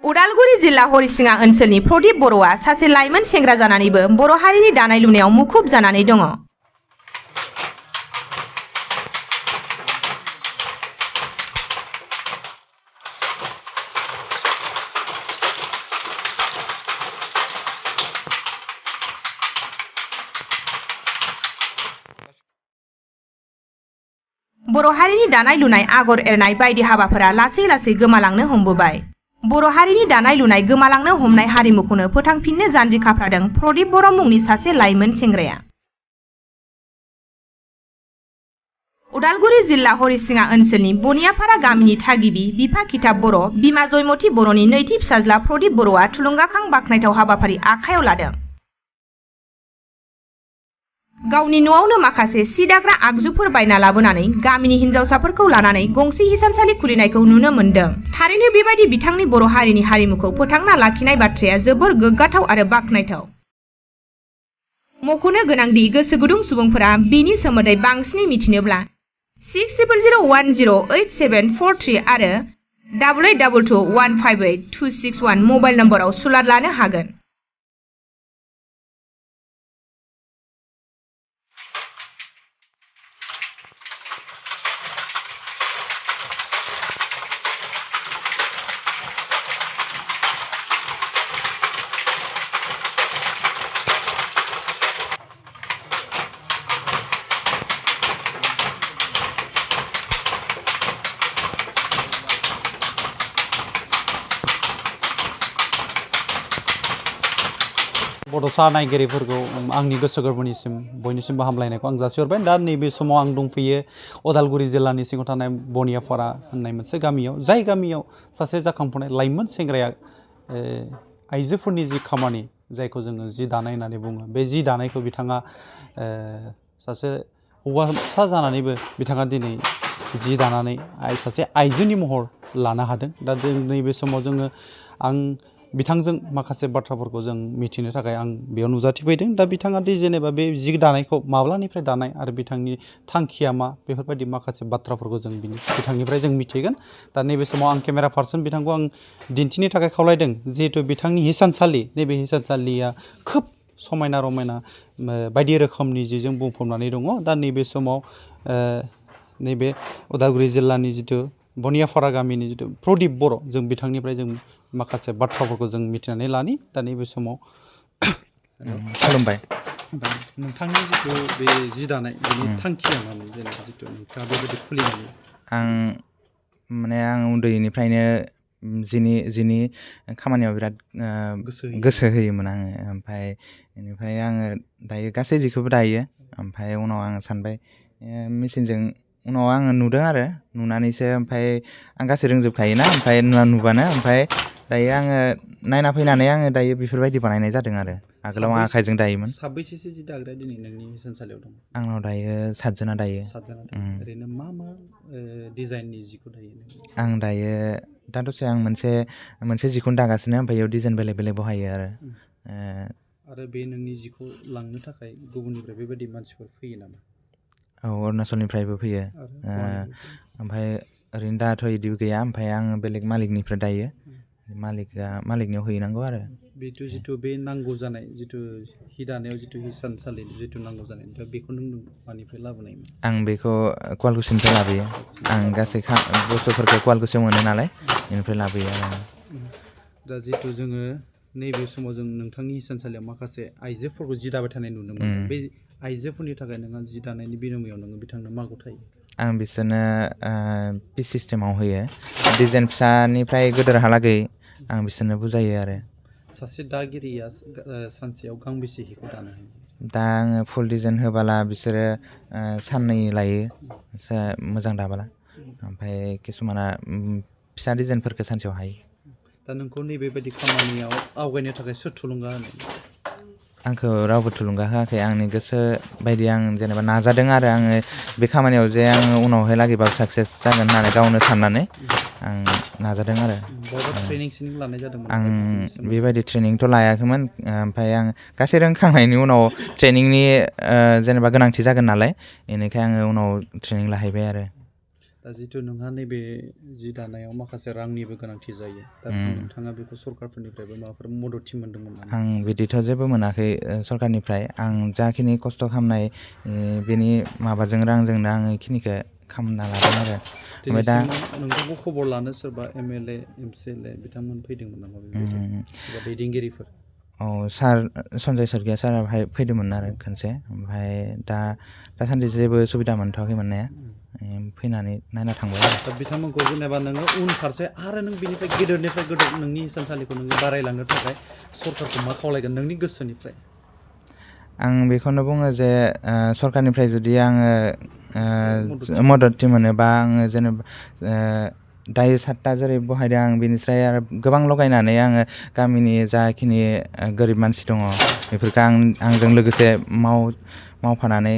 उदालगुरि जिल्ला हरिसिङा ओनसोलनि प्रदीप बर'आ सासे लाइमोन सेंग्रा जानानैबो बर' हारिनि दानाय लुनायाव मुखुब जानानै दङ। बर' हारिनि दानाय लुनाय आगर एरनाय बायदि हाबाफोरा लासै लासै गोमालांनो हमबोबाय। बर' हारिनि दानाय लुनाय गोमालांनो हमनाय हारिमुखौनो फोथांफिननो जानजि खाफ्रादों प्रदीप बर' मुंनि सासे लाइमोन सेंग्राया। उदालगुरि जिल्ला हरिसिङा ओनसोलनि बनियापारा गामिनि थागिबि बिफा खिताब बर', बिमा जयमती बर'नि नैथि फिसाज्ला प्रदीप बर'आ थुलुंगाखां बाख्नायथाव हाबाफारि आखायाव लादों। गावनि न'आवनो माखासे सि दाग्रा आगजुफोर बायना लाबोनानै गामिनि हिनजावसाफोरखौ लानानै गंसे हिसानसालि खुलिनायखौ नुनो मोन्दों। थारैनो बेबायदि बिथांनि बर' हारिनि हारिमुखौ फोथांना लाखिनाय बाथ्राया जोबोर गोग्गाथाव आरो बाख्नायथाव। मख'नो गोनांदि गोसो गुदुं सुबुंफोरा बेनि सोमोन्दै बांसिनै मिथिनोब्ला 60018743 आरो 8822158261 मबाइल नम्बराव सुलाद लानो हागोन। बड'सा नायगिरिफोरखौ आंनि गोसो गोरबोनिसिम बयनिसिमबो हामलायनायखौ आं जासिहरबाय। दा नैबे समाव आं दंफैयो उदालगुरि जिल्लानि सिङाव थानाय बनियापारा होननाय मोनसे गामियाव, जाय गामियाव सासे जाखांफुनाय लाइमोन सेंग्राया आइजोफोरनि जि खामानि, जायखौ जोङो जि दानाय होननानै बुङो, बे जि दानायखौ बिथाङा सासे हौवासा जानानैबो बिथाङा दिनै जि दानानै सासे आइजोनि महर लानो हादों। दा जों नैबे समाव आं बिथांजों माखासे बाथ्राफोरखौ जों मिथिनो थाखाय आं बेयाव नुजाथिफैदों। दा बिथाङा दि जेनेबा बे जि दानायखौ माब्लानिफ्राय दानाय आरो बिथांनि थांखिया मा, बेफोरबायदि माखासे बाथ्राफोरखौ जों बिथांनिफ्राय जों मिथिगोन। दा नैबे समाव आं केमेरा पार्सन बिथांखौ आं दिन्थिनो थाखाय खावलायदों। जिहेथु बिथांनि हिसानसालि, नैबे हिसानसालिया खोब समायना रमायना बायदि रोखोमनि जिजों बुंफबनानै दङ। दा नैबे समाव नैबे उदालगुरि जिल्लानि जिथु बनियापारा गामिनि जिथु प्रदीप बर', जों बिथांनिफ्राय जों माखासे बाथ्राफोरखौ जों मिथिनानै लानि। दा नैबे समाव खुलुमबाय। नोंथांनि जिथु बे जि दानाय, बेनि थांखिया मामोन? जेनेबा जिथु नोंथाङा बेबायदि खुलिनानै आं उन्दैनिफ्रायनो जिनि खामानियाव बिराद गोसो होयोमोन आङो। ओमफ्राय बेनिफ्राय आङो दायो गासै जिखौबो दायो। ओमफ्राय उनाव आङो सानबाय मेचिनजों, उनाव आङो नुदों आरो नुनानैसो ओमफ्राय आं गासै रोंजोबखायोना, ओमफ्राय नुबानो ओमफ्राय दायो आङो नायना फैनानै आङो दायो बेफोरबायदि बानायनाय जादों आरो। आगोलाव आं आखाइजों दायोमोन। साबैसेसो जि दाग्राया दिनै नोंनि हिसानसालियाव दं? आंनाव दायो 7 जना दायो। 7 जना दायो। ओरैनो मा डिजाइननि जिखौ दायो? आं दायो दा दसे आं मोनसे जिखौनो दागासिनो, ओमफ्राय बेयाव डिजाइन बेलेग बेलेग बहायो आरो बे नोंनि जिखौ लांनो थाखाय गुबुननिफ्राय बेबायदि मानसिफोर फैयो नामा? औ, अरुणाचलनिफ्रायबो फैयो। ओमफ्राय ओरैनो दाथ' बिदिबो गैया। ओमफ्राय आङो बेलेग मालिकनिफ्राय दायो। मालिकनियाव हैनांगौ आरो। बेथ' जिथु बे नांगौ जानाय, जिथु हि दानायाव जिथु हिसानसालि जिथु नांगौ जानाय, दा बेखौ नों मानिफ्राय लाबोनायमोन? आं बेखौ कुवालकुसिनिफ्राय लाबोयो। आं गासै बुस्थुफोरखौ कुवालकुसियाव मोनो नालाय, बेनिफ्राय लाबोयो आरो। दा जिथु जोङो नैबे समाव जों नोंथांनि हिसानसालियाव माखासे आइजोफोरखौ जि दाबाय थानाय नुनो मोनो। बे आइजोफोरनि थाखाय नोंहा जि दानायनि बिनिमयआव नोङो बिथांनो मा गथायो? आं बिसोरनो पिस सिस्टेमाव होयो। डिजाइन फिसानिफ्राय गोदोरहालागै आं बिसोरनो बुजायो आरो। सासे दागिरिया सानसेयाव गांबेसे हिखौ दानो हायो? दा आङो फुल डिजाइन होबोला बिसोरो साननै लायो, मोजां दाबोला। ओमफ्राय किसुमाना फिसा डिजाइनफोरखौ सानसेयाव हायो। दा नोंखौ नैबेबायदि खामानियाव आवगायनो थाखाय सोर थुलुंगा होनाय? आंखौ रावबो थुलुंगा होआखै। आंनि गोसो बायदि आं जेनेबा नाजादों आरो आङो बे खामानियाव जे आङो उनावहाय लागैबाबो साक्सेस जागोन होननानै गावनो साननानै आं नाजादों आरो। ट्रेनिं लानाय जादोंमोन? आं बेबायदि ट्रेनिंथ' लायाखैमोन। ओमफ्राय आं गासै रोंखांनायनि उनाव ट्रेनिंनि जेनेबा गोनांथि जागोन नालाय, बेनिखाय आङो उनाव ट्रेनिं लाहैबाय आरो। दा दा जिहेतु नोंहा नैबे जि दानायाव माखासे रांनिबो गोनांथि जायो दा नोंथाङा बेखौ सरकारफोरनिफ्रायबो माबाफोर मददथि मोन्दोंमोन नामा? आं बिदिथ' जेबो मोनाखै सरकारनिफ्राय आं जाखिनि खस्थ' खालामनाय बेनि माबाजों रांजोंनो आं बेखिनिखौ खालामना लादों आरो ओमफ्राय दा नोंथांखौ खबर लानो सोरबा MLA MCLA बिथांमोन फैदोंमोन नामा बेबायदि सोरबा दैदेनगिरिफोर? औ सार सन्जय सरगिया सारा फैदोंमोन आरो खनसे ओमफ्राय दासान्दि जेबो सुबिदा मोनथ'वाखै मोननाया फैनानै नायना थांबाय आरो दा बिथांमोनखौ जेनेबा नोङो उन फारसे आरो नों बिनिफ्राय गेदेरनिफ्राय गेदेर नोंनि हिसानसालिखौ नोङो बारायलांनो थाखाय सरकारखौ मा खावलायगोन नोंनि गोसोनिफ्राय? आं बेखौनो बुङो जे सरकारनिफ्राय जुदि आङो मददथि मोनोबा आङो जेनेबा दायो 7टा जेरै बहायदों आं बेनिफ्राय आरो गोबां लगायनानै आङो गामिनि जाखिनि गोरिब मानसि दङ बेफोरखौ आंजों लोगोसे मावफानानै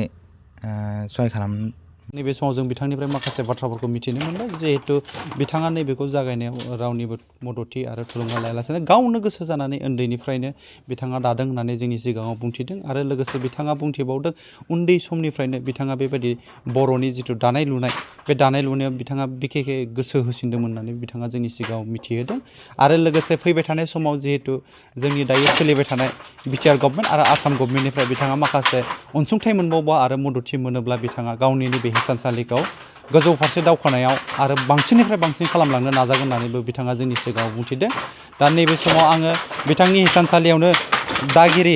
सहाय खालाम। नैबे समाव जों बिथांनिफ्राय माखासे बाथ्राफोरखौ मिथिनो मोनबाय जिहेतु बिथाङा नैबेखौ जागायनायाव रावनिबो मददथि आरो थुलुंगा लायालासेनो गावनो गोसो जानानै उन्दैनिफ्रायनो बिथाङा दादों होननानै जोंनि सिगाङाव बुंथिदों आरो लोगोसे बिथाङा बुंथिबावदों उन्दै समनिफ्रायनो बिथाङा बेबायदि बर'नि जिथु दानाय लुनाय बे दानाय लुनायाव बिथाङा बिखेखे गोसो होसिनदोंमोन होननानै बिथाङा जोंनि सिगाङाव मिथिहोदों आरो लोगोसे फैबाय थानाय समाव जिहेतु जोंनि दायो सोलिबाय थानाय बिटिआर गभर्नमेन्ट आरो आसाम गभर्नमेन्टनिफ्राय बिथाङा माखासे अनसुंथाइ मोनबावबा आरो मददथि मोनोब्ला बिथाङा गावनि नैबे हिसानसालिखौ गोजौ फारसे दावखोनायाव आरो बांसिननिफ्राय बांसिन खालामलांनो नाजागोन होननानैबो बिथाङा जोंनि सिगाङाव बुंथिदों। दा नैबे समाव आङो बिथांनि हिसानसालियावनो दागिरि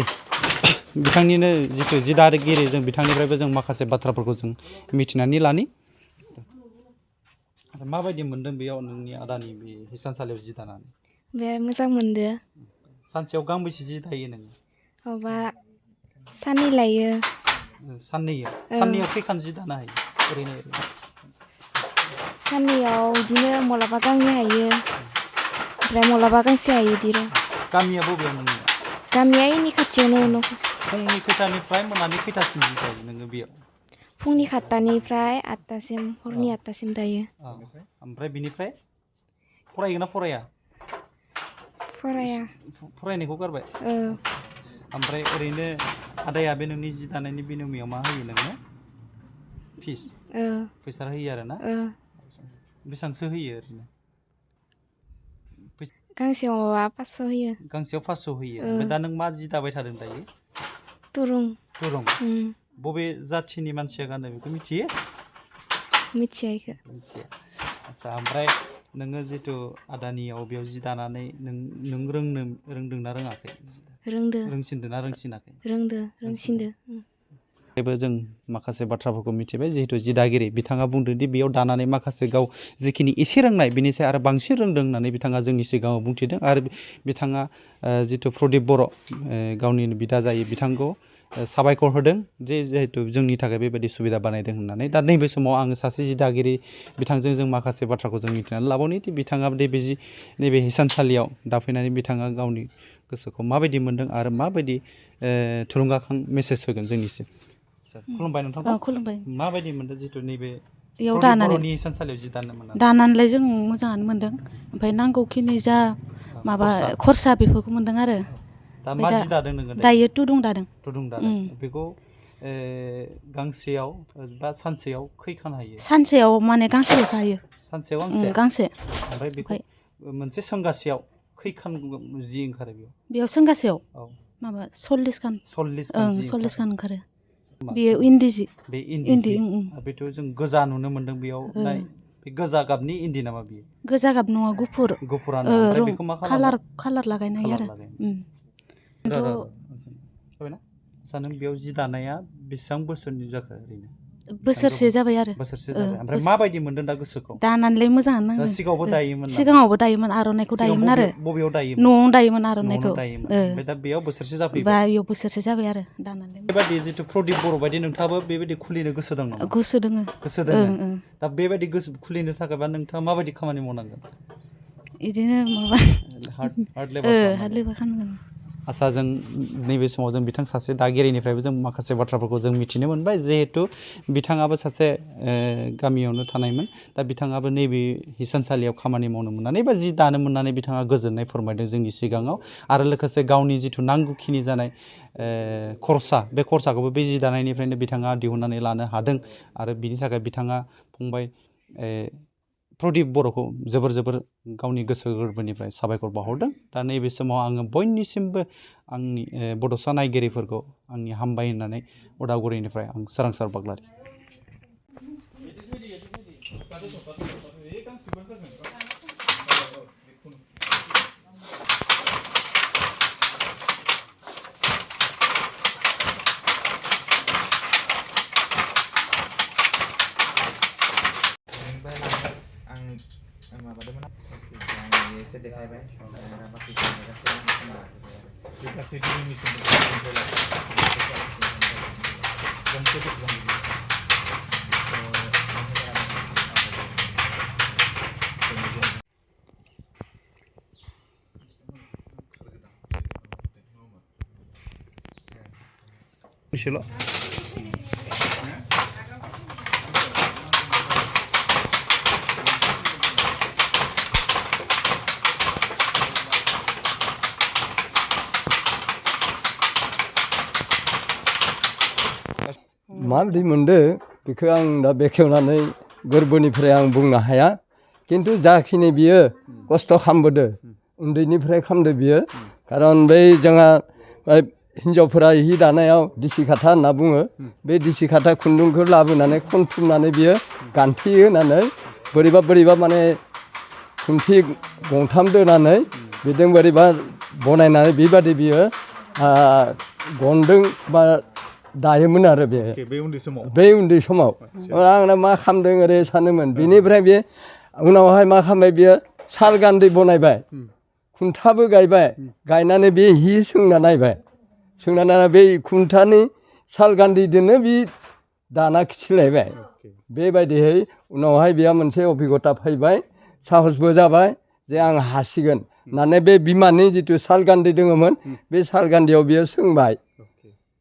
बिथांनिनो जिथु जि दागिरि जों बिथांनिफ्रायबो जों माखासे बाथ्राफोरखौ जों मिथिनानै लानि। माबायदि मोनदों बेयाव नोंनि आदानि बे हिसानसालियाव जि दानानै? बिराद मोजां मोनदो। सानसेयाव गांबेसे जि दायो नोङो? माबा साननै लायो। साननैयाव खैखान जि दानो हायो ओरैनो? साननैयाव बिदिनो मालाबा गांनै हायो ओमफ्राय मालाबा गांसे हायो बिदि र'। गामिया बबेयाव नोंनिया? गामिया इनि खाथियावनो फुंनि खैथानिफ्राय मोनानि खैथासिम जि दायो नोङो बेयाव? फुंनि 7टानिफ्राय 8टासिम हरनि 8टासिम दायो। ओमफ्राय बिनिफ्राय फरायोना फराया? फराया। फरायनायखौ गारबाय? ओमफ्राय ओरैनो आदाया बे नोंनि जि दानायनि बिनिमयआव मा होयो नोंनो? फिस? फैसा होयो आरोना? बेसेबांसो होयो ओरैनो? गांसेयाव माबा 500 होयो। गांसेयाव 500 होयो। ओमफ्राय दा नों मा जि दाबाय थादों दायो? तुरुं। बबे जाथिनि मानसिया गानो बेखौ मिथियो? मिथिया इखो। मिथिया। आदसा ओमफ्राय नोङो जिथु आदानियाव बेयाव जि दानानै नों रोंदोंना रोङाखै? रोंदो। रोंसिनदोंना रोंसिनाखै? रोंसिनदो। बेबो जों माखासे बाथ्राफोरखौ मिथिबाय जिहेतु जि दागिरि बिथाङा बुंदों दि बेयाव दानानै माखासे गाव जिखिनि एसे रोंनाय बिनिसाय आरो बांसिन रोंदों होननानै बिथाङा जोंनि सिगाङाव बुंथिदों आरो बिथाङा जिथु प्रदीप बर' गावनि बिदा जायो बिथांखौ साबायखर होदों जे जिहेतु जोंनि थाखाय बेबायदि सुबिदा बानायदों होननानै। दा नैबे समाव आङो सासे जि दागिरि बिथांजों जों माखासे बाथ्राखौ जों मिथिनानै लाबावनि दि बिथाङा नैबे हिसानसालियाव दाफैनानै बिथाङा गावनि गोसोखौ माबायदि मोनदों आरो माबायदि थुलुंगाखां मेसेज होगोन जोंनिसिम। खुलुमबाय नोंथांखौ। खुलुमबाय। माबायदि मोनदों जिहेतु नैबे बेयाव दानानै बर'नि हिसानसालियाव जि दानो मोननानै? दानानैलाय जों मोजाङानो मोनदों ओमफ्राय नांगौखिनि जा माबा खरसा बेफोरखौ मोनदों आरो। दा मा जि दादों नोङो दायो तुदुं दादों। तुदुं दादों। बेखौ गांसेयाव बा सानसेयाव खैखान हायो? सानसेयाव माने गांसेल'सो हायो। सानसेयाव गांसे? गांसे। ओमफ्राय बेखौ मोनसे सोंगासेयाव खैखान जि ओंखारो बेयाव? बेयाव सोंगासेयाव? औ। माबा 40 खान। 40 खान ओंखारो। बेयो इन्दि जि। बे इन्दि। बेथ' जों गोजा नुनो मोनदों बेयाव बे गोजा गाबनि इन्दि नामा बेयो? गोजा गाब नङा गुफुर। गुफुरानो। ओमफ्राय बेखौ मा खालामो? कालार लागायनाय आरो। आदसा नों बेयाव जि दानाया बेसेबां बोसोरनि जाखो ओरैनो? बोसोरसे जाबाय आरो। बोसोरसे जाबाय। ओमफ्राय माबायदि मोनदों दा गोसोखौ? दानानैलाय मोजाङानो नांदों। सिगाङावबो दायोमोन नामा? सिगाङावबो दायोमोन आर'नाइखौ दायोमोन आरो। बबेयाव दायोमोन? न'आवनो दायोमोन आर'नाइखौ। ओमफ्राय दा बेयाव बोसोरसे जाफैबाय? बेयाव बोसोरसे जाबाय आरो दानानै। बेबायदि जिथु प्रदीप बर' बायदि नोंथाङाबो बेबायदि खुलिनो गोसो दं नामा? गोसो दोङो। गोसो दोङो। दा बेबायदि गोसो खुलिनो थाखायबा नोंथाङा माबायदि खामानि मावनांगोन? बिदिनो माबा हार्ड लेबार खालामनांगोन। आसा जों नैबे समाव जों बिथां सासे दागिरिनिफ्रायबो जों माखासे बाथ्राफोरखौ जों मिथिनो मोनबाय जिहेतु बिथाङाबो सासे गामियावनो थानायमोन। दा बिथाङाबो नैबे हिसानसालियाव खामानि मावनो मोननानै बा जि दानो मोननानै बिथाङा गोजोननाय फोरमायदों जोंनि सिगाङाव आरो लोगोसे गावनि जिथु नांगौखिनि जानाय खरसा बे खरसाखौबो बे जि दानायनिफ्रायनो बिथाङा दिहुननानै लानो हादों आरो बिनि थाखाय बिथाङा फंबाय प्रदीप बर'खौ जोबोर गावनि गोसो गोरबोनिफ्राय साबायखर बावहरदों दा नैबे समाव आङो बयनिसिमबो आंनि बड'सा नायगिरिफोरखौ आंनि हामबाय होननानै उदालगुरिनिफ्राय आं सोरांसार बाग्लारि माबायदि मोनदो बेखौ आं दा बेखेवनानै गोरबोनिफ्राय आं बुंनो हाया खिन्थु जाखिनि बियो खस्थ' खालामबोदो उन्दैनिफ्राय खालामदो बियो खारन बै जोंहा हिन्जावफोरा हि दानायाव दिसि खाथा होनना बुङो बे दिसि खाथा खुन्दुंखौ लाबोनानै खनथुमनानै बियो गान्थि होनानै बोरैबा माने खुन्थि गंथाम दोनानै बिजों बोरैबा बनायनानै बेबादि बियो गनदों बा दायोमोन आरो बे उन्दै समाव आंना मा खालामदों ओरै सानोमोन बेनिफ्राय बे उनावहाय मा खालामबाय बियो साल गान्दै बनायबाय खुन्थाबो गायबाय गायनानै बे हि सोंना नायबाय सोंना नायना बे खुन्थानि साल गान्दैजोंनो बे दाना खिथिलायबाय बेबायदिहै उनावहाय बेहा मोनसे अभिगता फैबाय साहसबो जाबाय जे आं हासिगोन होननानै बे बिमानि जिथु साल गान्दै दङमोन बे साल गान्दैयाव बियो सोंबाय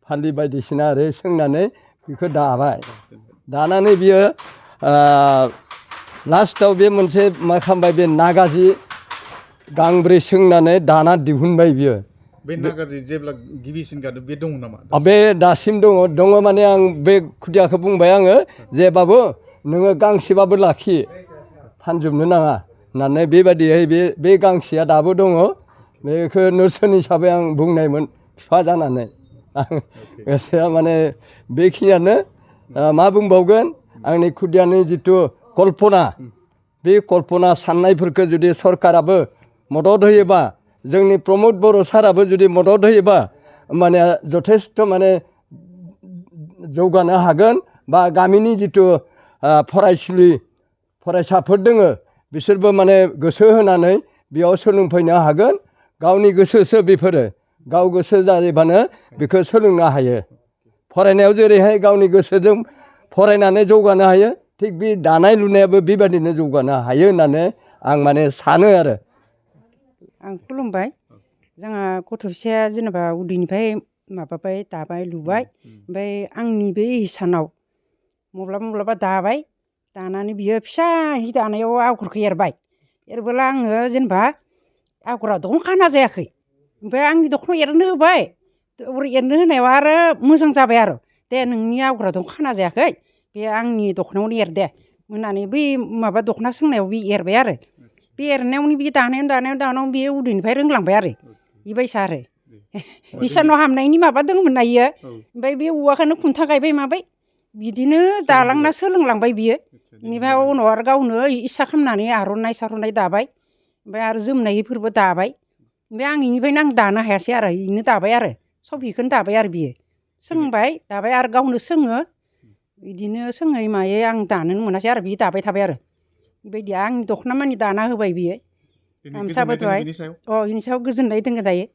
फालि बायदिसिना आरो सोंनानै बेखौ दाबाय दानानै बियो लास्टआव बे मोनसे मा खालामबाय बे नागाजि गांब्रै सोंनानै दाना दिहुनबाय बियो बे नागाजि जेब्ला गिबिसिन गादों बे दङ नामा बे दासिम दङ माने आं बे खुदियाखौ बुंबाय आङो जे बाबु नोङो गांसेबाबो लाखि फानजोबनो नाङा होननानै बेबायदियै बे गांसेया दाबो दङ बेखौ नेरसोन हिसाबै आं बुंनायमोन बिफा जानानै गोसोआ माने बेखिनियानो मा बुंबावगोन आंनि खुदियानि जिथु कल्पना बे कल्पना साननायफोरखौ जुदि सरकाराबो मदद होयोबा जोंनि प्रमद बर' साराबो जुदि मदद होयोबा माने जथेस्थ' माने जौगानो हागोन बा गामिनि जिथु फरायसाफोर दोङो बिसोरबो माने गोसो होनानै बेयाव सोलोंफैनो हागोन गावनि गोसोसो बेफोरो गाव गोसो जायोबानो बेखौ सोलोंनो हायो फरायनायाव जेरैहाय गावनि गोसोजों फरायनानै जौगानो हायो थिग बे दानाय लुनायाबो बेबायदिनो जौगानो हायो होननानै आं माने सानो आरो आं खुलुमबाय जोंहा गथ' फिसाया जेनेबा उदैनिफ्राय माबाबाय दाबाय लुबाय ओमफ्राय आंनि बे हिसानाव माब्लाबा दाबाय दानानै बियो फिसा हि दानायाव आगरखौ एरबोला आङो जेनेबा आगरा दखना खाना जायाखै ओमफ्राय आंनि दखनायाव एरनो होबाय एरनो होनायाव आरो मोजां जाबाय आरो दे नोंनि आगरा दखना खाना जायाखै बे आंनि दखनायावनो एर दे होननानै बै माबा दखना सोंनायाव बे एरबाय आरो बे एरनायावनो बे दानायावनो बे उदैनिफ्राय रोंलांबाय आरो बेबायसा आरो हिसानाव हामनायनि माबा दङमोन ना इयो ओमफ्राय बे औवाखौनो खुन्था गायबाय माबाय बिदिनो दालांना सोलोंलांबाय बियो बेनिफ्राय उनाव आरो गावनो इस्सा खालामनानै आर'नाइ सार'नाइ दाबाय ओमफ्राय आरो जोमनायफोरबो दाबाय ओमफ्राय आं इनिफ्रायनो आं दानो हायासै आरो इनो दाबाय आरो सब बेखौनो दाबाय आरो बियो सोंबाय दाबाय आरो गावनो सोङो बिदिनो सोङै मायै आं दानोनो मोनासै आरो बियो दाबाय थाबाय आरो बेबायदि आंनि दखना मानि दाना होबाय बियो गामसाबो दहाय इनि सायाव गोजोननाय दङ दायो